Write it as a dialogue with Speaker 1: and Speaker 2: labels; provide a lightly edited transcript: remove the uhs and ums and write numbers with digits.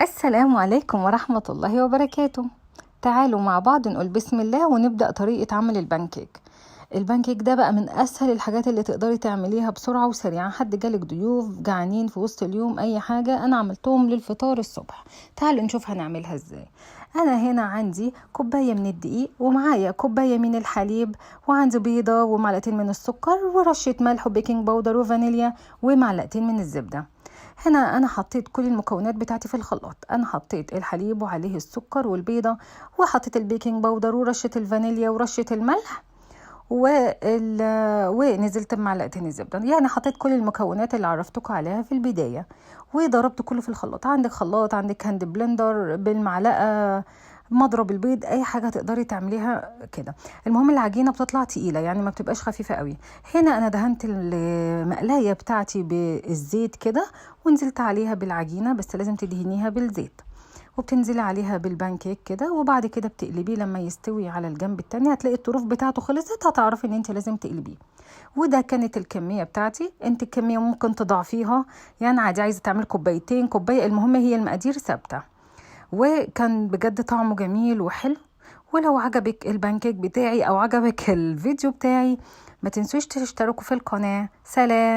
Speaker 1: السلام عليكم ورحمة الله وبركاته. تعالوا مع بعض نقول بسم الله ونبدأ طريقة عمل ال pancake. ال pancake ده بقى من أسهل الحاجات اللي تقدري تعمليها بسرعة وسريعة. حد جالك ضيوف جعانين في وسط اليوم، أي حاجة، أنا عملتهم للفطار الصبح. تعالوا نشوف هنعملها إزاي. أنا هنا عندي كوباية من الدقيق، ومعايا كوباية من الحليب، وعندي بيضة ومعلقتين من السكر ورشة ملح و baking powder وفانيليا ومعلقتين من الزبدة. هنا انا حطيت كل المكونات بتاعتي في الخلاط. انا حطيت الحليب وعليه السكر والبيضة، وحطيت ال baking powder ورشة الفانيليا ورشة الملح، ونزلت بمعلقتين الزبدة. يعني حطيت كل المكونات اللي عرفتكم عليها في البداية وضربت كله في الخلاط. عندك خلاط، عندك hand blender، بالمعلقة، مضرب البيض، اي حاجة تقدري تعمليها كده. المهم العجينة بتطلع تقيلة، يعني ما بتبقاش خفيفة قوي. هنا انا دهنت المقلاية بتاعتي بالزيت كده ونزلت عليها بالعجينة، بس لازم تدهنيها بالزيت، وبتنزلي عليها بالبانكيك كده، وبعد كده بتقلبيه لما يستوي على الجنب التاني. هتلاقي الطروف بتاعته خلصت، هتعرفي ان انت لازم تقلبيه. وده كانت الكمية بتاعتي. انت الكمية ممكن تضاعفيها، يعني عادي، عايزة تعمل كوبايتين، كوباية، المهم هي المقادير ثابتة. وكان بجد طعمه جميل وحلو. ولو عجبك البانكيك بتاعي او عجبك الفيديو بتاعي، ما تنسوش تشتركوا في القناة. سلام.